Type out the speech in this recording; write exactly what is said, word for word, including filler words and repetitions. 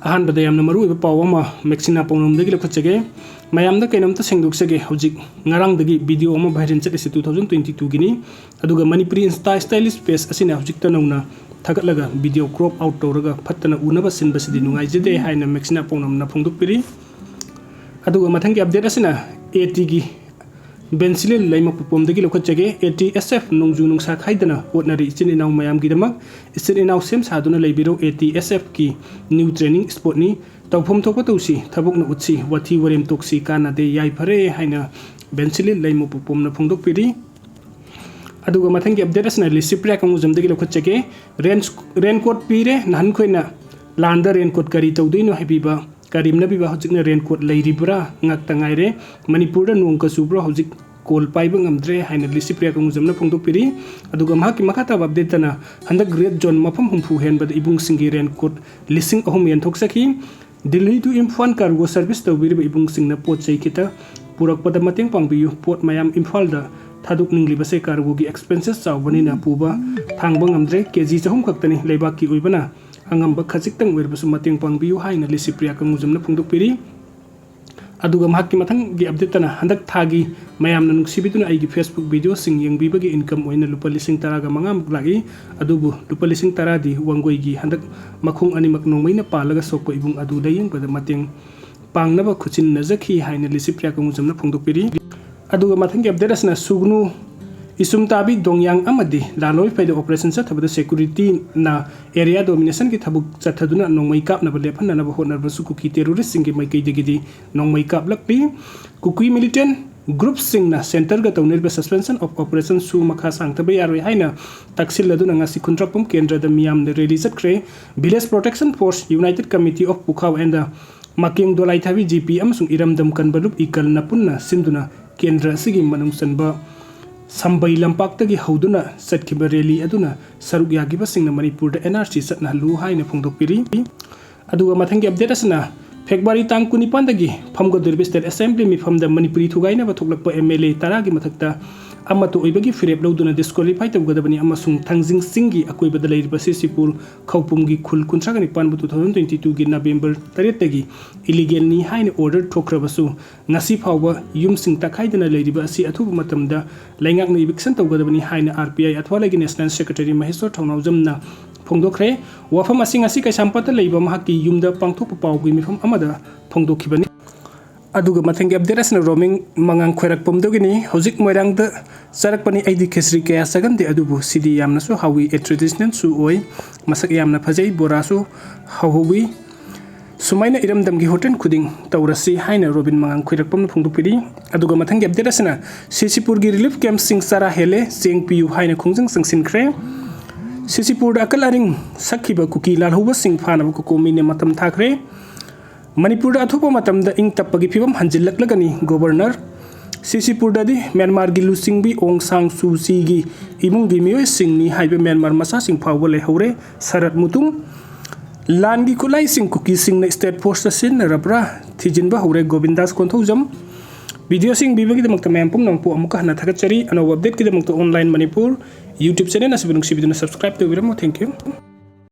ꯑꯍꯥꯟꯕꯗ ꯌꯥꯝꯅ ꯃꯔꯨꯑꯣꯏꯕ ꯄꯥꯎ ꯑꯃ ꯃꯦꯛꯁꯤꯅꯥ ꯄꯥꯎꯅꯝꯗꯒꯤ ꯂꯧꯈꯠꯆꯒꯦ꯫ ꯃꯌꯥꯝꯗ ꯀꯩꯅꯣꯝꯇ ꯁꯦꯡꯗꯣꯛꯆꯒꯦ꯫ ꯍꯧꯖꯤꯛ ꯉꯔꯥꯡꯗꯒꯤ video ꯑꯃ viral ꯆꯠꯂꯤꯁꯦ two thousand twenty twoꯒꯤꯅꯤ꯫ ꯑꯗꯨꯒ ꯃꯅꯤꯄꯨꯔꯤ Insta stylist page ꯑꯁꯤꯅ ꯍꯧꯖꯤꯛꯇ ꯅꯧꯅ ꯊꯥꯒꯠꯂꯒ video crop out ꯇꯧꯔꯒ ꯐꯠꯇꯅ ꯎꯅꯕ ꯁꯤꯟꯕꯁꯤꯗꯤ ꯅꯨꯡꯉꯥꯏꯖꯗꯦ ꯍꯥꯏꯅ ꯃꯦꯛꯁꯤꯅꯥ ꯄꯥꯎꯅꯝꯅ ꯐꯣꯡꯗꯣꯛꯄꯤꯔꯤ꯫ ꯑꯗꯨꯒ ꯃꯊꯪꯒꯤ update ꯑꯁꯤꯅ ATꯒꯤ ꯕꯦꯟꯁꯤꯂꯤꯜ ꯂꯩꯃꯄꯨꯄꯣꯝꯗꯒꯤ ꯂꯧꯈꯠꯆꯒꯦ꯫ ATSF ꯅꯣꯡꯖꯨ ꯅꯨꯡꯁꯥ ꯈꯥꯏꯗꯅ ꯍꯣꯠꯅꯔꯤ ꯏꯆꯤꯟ ꯏꯅꯥꯎ ꯃꯌꯥꯝꯒꯤꯗꯃꯛ꯫ ꯏꯆꯤꯟ ꯏꯅꯥꯎ ꯁꯦꯝ ꯁꯥꯗꯨꯅ ꯂꯩꯕꯤꯔꯣ꯫ ATSFꯀꯤ new training spotꯅꯤ꯫ ꯇꯧꯐꯝ ꯊꯣꯛꯄ ꯇꯧꯁꯤ, ꯊꯕꯛꯅ ꯎꯠꯁꯤ, ꯋꯥꯊꯤ ꯋꯥꯔꯦꯝ ꯇꯣꯛꯁꯤ, ꯀꯥꯟꯅꯗꯦ, ꯌꯥꯏꯐꯔꯦ ꯍꯥꯏꯅ ꯕꯦꯟꯁꯤꯂꯤꯜ ꯂꯩꯃꯄꯨꯄꯣꯝꯅ ꯐꯣꯡꯗꯣꯛꯄꯤꯔꯤ꯫ ꯑꯗꯨꯒ ꯃꯊꯪꯒꯤ update ꯑꯁꯤꯅ ꯂꯤꯁꯤꯄ꯭ꯔꯤꯌꯥ ꯀꯪꯒꯨꯖꯝꯗꯒꯤ ꯂꯧꯈꯠꯆꯒꯦ꯫ Rain, raincoat ꯄꯤꯔꯦ꯫ ꯅꯍꯥꯟꯈꯣꯏꯅ ꯂꯥꯟꯗ raincoat ꯀꯔꯤ ꯇꯧꯗꯣꯏꯅꯣ ꯍꯥꯏꯕꯤꯕ ꯀꯔꯦꯝꯅꯕꯤꯕ ꯍꯧꯖꯤꯛꯅ raincoat ꯂꯩꯔꯤꯕ꯭ꯔꯥ ꯉꯥꯛꯇ ꯉꯥꯏꯔꯦ꯫ ꯃꯅꯤꯄꯨꯔꯗ ꯅꯣꯡ ꯀꯆꯨꯕ꯭ꯔꯥ ꯍꯧꯖꯤꯛ call ꯄꯥꯏꯕ ꯉꯝꯗ꯭ꯔꯦ ꯍꯥꯏꯅ ꯂꯤꯁꯤꯄ꯭ꯔꯤꯌꯥ ꯀꯪꯒꯨꯖꯝꯅ ꯐꯣꯡꯗꯣꯛꯄꯤꯔꯤ꯫ ꯑꯗꯨꯒ ꯃꯍꯥꯛꯀꯤ ꯃꯈꯥ ꯇꯥꯕ updateꯇꯅ ꯍꯟꯗꯛ red zone ꯃꯐꯝ ꯍꯨꯝꯐꯨ ꯍꯦꯟꯕꯗ ꯏꯕꯨꯡꯁꯤꯡꯒꯤ raincoat ꯂꯤꯁꯤꯡ ꯑꯍꯨꯝ ꯌꯦꯟꯊꯣꯛꯆꯈꯤ꯫ Delhi to Imphal cargo service ꯇꯧꯕꯤꯔꯤꯕ ꯏꯕꯨꯡꯁꯤꯡꯅ ꯄꯣꯠ ꯆꯩ ꯈꯤꯇ ꯄꯨꯔꯛꯄꯗ ꯃꯇꯦꯡ ꯄꯥꯡꯕꯤꯌꯨ꯫ ꯄꯣꯠ ꯃꯌꯥꯝ ꯏꯝꯐꯥꯜꯗ ꯊꯥꯗꯣꯛꯅꯤꯡꯂꯤꯕꯁꯦ cargoꯒꯤ expenses ꯆꯥꯎꯕꯅꯤꯅ ꯄꯨꯕ ꯊꯥꯡꯕ ꯉꯝꯗ꯭ꯔꯦ꯫ KG ꯆꯍꯨꯝ ꯈꯛꯇꯅꯤ꯫ ꯂꯩꯕꯥꯛꯀꯤ ꯑꯣꯏꯕꯅ ꯑꯉꯝꯕ ꯈꯖꯤꯛꯇꯪ ꯑꯣꯏꯔꯕꯁꯨ ꯃꯇꯦꯡ ꯄꯥꯡꯕꯤꯌꯨ ꯍꯥꯏꯅ ꯂꯤꯁꯤꯄ꯭ꯔꯤꯌꯥ ꯀꯪꯒꯨꯖꯝꯅ ꯐꯣꯡꯗꯣꯛꯄꯤꯔꯤ꯫ ꯑꯗꯨꯒ ꯃꯍꯥꯛꯀꯤ ꯃꯊꯪꯒꯤ updateꯇꯅ ꯍꯟꯗꯛ ꯊꯥꯒꯤ ꯃꯌꯥꯝꯅ ꯅꯨꯡꯁꯤꯕꯤꯗꯨꯅ ꯑꯩꯒꯤ Facebook videoꯁꯤꯡ ꯌꯦꯡꯕꯤꯕꯒꯤ income ꯑꯣꯏꯅ ꯂꯨꯄꯥ ꯂꯤꯁꯤꯡ ꯇꯔꯥꯒ ꯃꯉꯥꯃꯨꯛ ꯂꯥꯛꯏ꯫ ꯑꯗꯨꯕꯨ ꯂꯨꯄꯥ ꯂꯤꯁꯤꯡ ꯇꯔꯥꯗꯤ ꯋꯥꯡꯒꯣꯏꯒꯤ ꯍꯟꯗꯛ ꯃꯈꯣꯡ ꯑꯅꯤꯃꯛ ꯅꯣꯡꯃꯩꯅ ꯄꯥꯜꯂꯒ ꯁꯣꯛꯄ ꯏꯕꯨꯡ ꯑꯗꯨ ꯂꯥꯌꯦꯡꯕꯗ ꯃꯇꯦꯡ ꯄꯥꯡꯅꯕ ꯈꯨꯠꯁꯤꯟꯅꯖꯈꯤ ꯍꯥꯏꯅ ꯂꯤꯁꯤꯄ꯭ꯔꯤꯌꯥ ꯀꯪꯒꯨꯖꯝꯅ ꯐꯣꯡꯗꯣꯛꯄꯤꯔꯤ꯫ ꯑꯗꯨꯒ ꯃꯊꯪꯒꯤ update ꯑꯁꯤꯅ ꯁꯨꯒꯅꯨ ꯏꯁꯨꯝꯇꯥꯕꯤ ꯗꯣꯡꯌꯥꯡ ꯑꯃꯗꯤ ꯂꯥꯂꯣꯏ ꯐꯩꯗ operation ꯆꯠꯊꯕꯗ securityꯅ area dominationꯒꯤ ꯊꯕꯛ ꯆꯠꯊꯗꯨꯅ ꯅꯣꯡꯃꯩ ꯀꯥꯞꯅꯕ ꯂꯦꯞꯍꯟꯅꯅꯕ ꯍꯣꯠꯅꯔꯕꯁꯨ ꯀꯨꯀꯤ terroristꯁꯤꯡꯒꯤ ꯃꯥꯏꯀꯩꯗꯒꯤꯗꯤ ꯅꯣꯡꯃꯩ ꯀꯥꯞꯂꯛꯂꯤ꯫ ꯀꯨꯀꯤ militant groupꯁꯤꯡꯅ centreꯒ ꯇꯧꯅꯔꯤꯕ suspension of operation ꯁꯨ ꯃꯈꯥ ꯁꯥꯡꯊꯕ ꯌꯥꯔꯣꯏ ꯍꯥꯏꯅ ꯇꯛꯁꯤꯜꯂꯗꯨꯅ ꯉꯁꯤ ꯈꯨꯟꯗ꯭ꯔꯥꯛꯄꯝ ꯀꯦꯟꯗ꯭ꯔꯗ ꯃꯤꯌꯥꯝꯅ rally ꯆꯠꯈ꯭ꯔꯦ꯫ Village Protection Force, United Committee of ꯄꯨꯈꯥꯎ and ꯃꯀꯦꯡ ꯗꯣꯂꯥꯏꯊꯥꯕꯤ GP ꯑꯃꯁꯨꯡ ꯏꯔꯝꯗꯝ ꯀꯟꯕ ꯂꯨꯞ ꯏꯀꯜꯅ ꯄꯨꯟꯅ ꯁꯤꯟꯗꯨꯅ ꯀꯦꯟꯗ꯭ꯔ ꯑꯁꯤꯒꯤ ꯃꯅꯨꯡ ꯆꯟꯕ ꯁꯝꯕꯩ ꯂꯝꯄꯥꯛꯇꯒꯤ ꯍꯧꯗꯨꯅ ꯆꯠꯈꯤꯕ rally ꯑꯗꯨꯅ ꯁꯔꯨꯛ ꯌꯥꯈꯤꯕꯁꯤꯡꯅ ꯃꯅꯤꯄꯨꯔꯗ NRC ꯆꯠꯅꯍꯜꯂꯨ ꯍꯥꯏꯅ ꯐꯣꯡꯗꯣꯛꯄꯤꯔꯤ꯫ ꯑꯗꯨꯒ ꯃꯊꯪꯒꯤ update ꯑꯁꯤꯅ February ꯇꯥꯡ ꯀꯨꯟꯅꯤꯄꯥꯟꯗꯒꯤ ꯐꯝꯒꯗꯧꯔꯤꯕ State Assembly ꯃꯤꯐꯝꯗ ꯃꯅꯤꯄꯨꯔꯤ ꯊꯨꯒꯥꯏꯅꯕ ꯊꯣꯛꯂꯛꯄ MLA ꯇꯔꯥꯒꯤ ꯃꯊꯛꯇ ꯑꯃꯠꯇ ꯑꯣꯏꯕꯒꯤ ꯐꯤꯔꯦꯞ ꯂꯧꯗꯨꯅ ꯗꯤꯁꯀ꯭ꯋꯥꯂꯤꯐꯥꯏ ꯇꯧꯒꯗꯕꯅꯤ ꯑꯃꯁꯨꯡ ꯊꯥꯡꯖꯤꯡ ꯆꯤꯡꯒꯤ ꯑꯀꯣꯏꯕꯗ ꯂꯩꯔꯤꯕ ꯁꯤꯁꯤꯄꯨꯔ ꯈꯧꯄꯨꯝꯒꯤ ꯈꯨꯜ ꯀꯨꯟꯊ꯭ꯔꯥꯒ ꯅꯤꯄꯥꯟꯕꯨ two thousand twenty twoꯒꯤ ꯅꯕꯦꯝꯕꯔ ꯇꯔꯦꯠꯇꯒꯤ ꯏꯂꯤꯒꯦꯜꯅꯤ ꯍꯥꯏꯅ ꯑꯣꯔꯗꯔ ꯊꯣꯛꯈ꯭ꯔꯕꯁꯨ, ꯉꯁꯤ ꯐꯥꯎꯕ ꯌꯨꯝꯁꯤꯡ ꯇꯛꯈꯥꯏꯗꯅ ꯂꯩꯔꯤꯕ ꯑꯁꯤ ꯑꯊꯨꯕ ꯃꯇꯝꯗ ꯂꯩꯉꯥꯛꯅ ꯏꯚꯤꯛꯁꯟ ꯇꯧꯒꯗꯕꯅꯤ ꯍꯥꯏꯅ ꯑꯥꯔ ꯄꯤ ꯑꯥꯏ ꯑꯊ꯭ꯋꯥꯂꯩꯒꯤ ꯅꯦꯁꯅꯦꯜ ꯁꯦꯀ꯭ꯔꯦꯇꯔꯤ ꯃꯍꯦꯁꯣꯔ ꯊꯧꯅꯥꯎꯖꯝꯅ ꯐꯣꯡꯗꯣꯛꯈ꯭ꯔꯦ꯫ ꯋꯥꯐꯝ ꯑꯁꯤ ꯉꯁꯤ ꯀꯩꯁꯥꯝꯄꯥꯠꯇ ꯂꯩꯕ ꯃꯍꯥꯛꯀꯤ ꯌꯨꯝꯗ ꯄꯥꯡꯊꯣꯛꯄ ꯄꯥꯎꯒꯤ ꯃꯤꯐꯝ ꯑꯃꯗ ꯐꯣꯡꯗꯣꯛꯈꯤꯕꯅꯤ꯫ ꯑꯗꯨꯒ ꯃꯊꯪꯒꯤ ꯑꯞꯗꯦꯠ ꯑꯁꯤꯅ ꯔꯣꯃꯤꯡ ꯃꯉꯥꯡ ꯈꯣꯏꯔꯥꯛꯄꯝꯗꯒꯤꯅꯤ꯫ ꯍꯧꯖꯤꯛ ꯃꯣꯏꯔꯥꯡꯗ ꯆꯥꯔꯛꯄꯅꯤ꯫ ꯑꯩꯗꯤ ꯈꯦꯆ꯭ꯔꯤ ꯀꯌꯥ ꯆꯥꯒꯟꯗꯦ, ꯑꯗꯨꯕꯨ ꯁꯤꯗꯤ ꯌꯥꯝꯅꯁꯨ ꯍꯥꯎꯏ, ꯑꯦ ꯇ꯭ꯔꯦꯗꯤꯁꯅꯦꯜꯁꯨ ꯑꯣꯏ, ꯃꯁꯛ ꯌꯥꯝꯅ ꯐꯖꯩ, ꯕꯣꯔꯥꯁꯨ ꯍꯧꯍꯧꯋꯤ꯫ ꯁꯨꯃꯥꯏꯅ ꯏꯔꯝꯗꯝꯒꯤ ꯍꯣꯇꯦꯜ ꯈꯨꯗꯤꯡ ꯇꯧꯔꯁꯤ ꯍꯥꯏꯅ ꯔꯣꯕꯤꯟ ꯃꯉꯥꯡ ꯈꯣꯏꯔꯥꯛꯄꯝꯅ ꯐꯣꯡꯗꯣꯛꯄꯤꯔꯤ꯫ ꯑꯗꯨꯒ ꯃꯊꯪꯒꯤ ꯑꯞꯗꯦꯠ ꯑꯁꯤꯅ ꯁꯤꯁꯤꯄꯨꯔꯒꯤ ꯔꯤꯂꯤꯐ ꯀꯦꯝꯞꯁꯤꯡ ꯆꯔꯥ ꯍꯦꯜꯂꯦ, ꯆꯦꯡ ꯄꯤꯌꯨ ꯍꯥꯏꯅ ꯈꯣꯡꯖꯪ ꯆꯪꯁꯤꯟꯈ꯭ꯔꯦ꯫ ꯁꯤꯁꯤꯄꯨꯔꯗ ꯑꯀꯜ ꯑꯔꯤꯡ ꯁꯛꯈꯤꯕ ꯀꯨꯀꯤ ꯂꯥꯜꯍꯧꯕꯁꯤꯡ ꯐꯥꯅꯕ ꯀꯣꯀꯣꯃꯤꯅ ꯃꯇꯝ ꯊꯥꯈ꯭ꯔꯦ꯫ ꯃꯅꯤꯄꯨꯔꯗ ꯑꯊꯨꯕ ꯃꯇꯝꯗ ꯏꯪ ꯇꯞꯄꯒꯤ ꯐꯤꯕꯝ ꯍꯟꯖꯤꯜꯂꯛꯂꯒꯅꯤ꯫ ꯒꯣꯕꯔꯅꯔ ꯁꯤꯁꯤꯄꯨꯔꯗꯗꯤ ꯃ꯭ꯌꯥꯟꯃꯥꯔꯒꯤ ꯂꯨꯆꯤꯡꯕꯤ ꯑꯣꯡ ꯁꯥꯡ ꯁꯨ ꯆꯤꯒꯤ ꯏꯃꯨꯡꯒꯤ ꯃꯤꯑꯣꯏꯁꯤꯡꯅꯤ ꯍꯥꯏꯕ ꯃ꯭ꯌꯥꯟꯃꯥꯔ ꯃꯆꯥꯁꯤꯡ ꯐꯥꯎꯕ ꯂꯩꯍꯧꯔꯦ꯫ ꯁꯔꯠ ꯃꯇꯨꯡ ꯂꯥꯟꯒꯤ ꯈꯨꯠꯂꯥꯏꯁꯤꯡ ꯀꯨꯀꯤꯁꯤꯡꯅ ꯁ꯭ꯇꯦꯠ ꯐꯣꯔꯁꯇ ꯁꯤꯖꯤꯟꯅꯔꯕ꯭ꯔꯥ ꯊꯤꯖꯤꯟꯕ ꯍꯧꯔꯦ꯫ ꯒꯣꯕꯤꯟꯗꯥꯁ ꯀꯣꯟꯊꯧꯖꯝ꯫ ꯚꯤꯗꯤꯑꯣꯁꯤꯡ ꯌꯦꯡꯕꯤꯕꯒꯤꯗꯃꯛꯇ ꯃꯌꯥꯝ ꯄꯨꯝꯅꯃꯛꯄꯨ ꯑꯃꯨꯛꯀ ꯍꯟꯅ ꯊꯥꯒꯠꯆꯔꯤ꯫ ꯑꯅꯧꯕ ꯑꯞꯗꯦꯠꯀꯤꯗꯃꯛꯇ ꯑꯣꯟꯂꯥꯏꯟ ꯃꯅꯤꯄꯨꯔ YouTube ꯆꯦꯅꯦꯜ ꯑꯁꯤꯕꯨ ꯅꯨꯡꯁꯤꯕꯤꯗꯨꯅ ꯁꯕꯁꯀ꯭ꯔꯥꯏꯕ ꯇꯧꯕꯤꯔꯝꯃꯨ꯫ Thank you꯫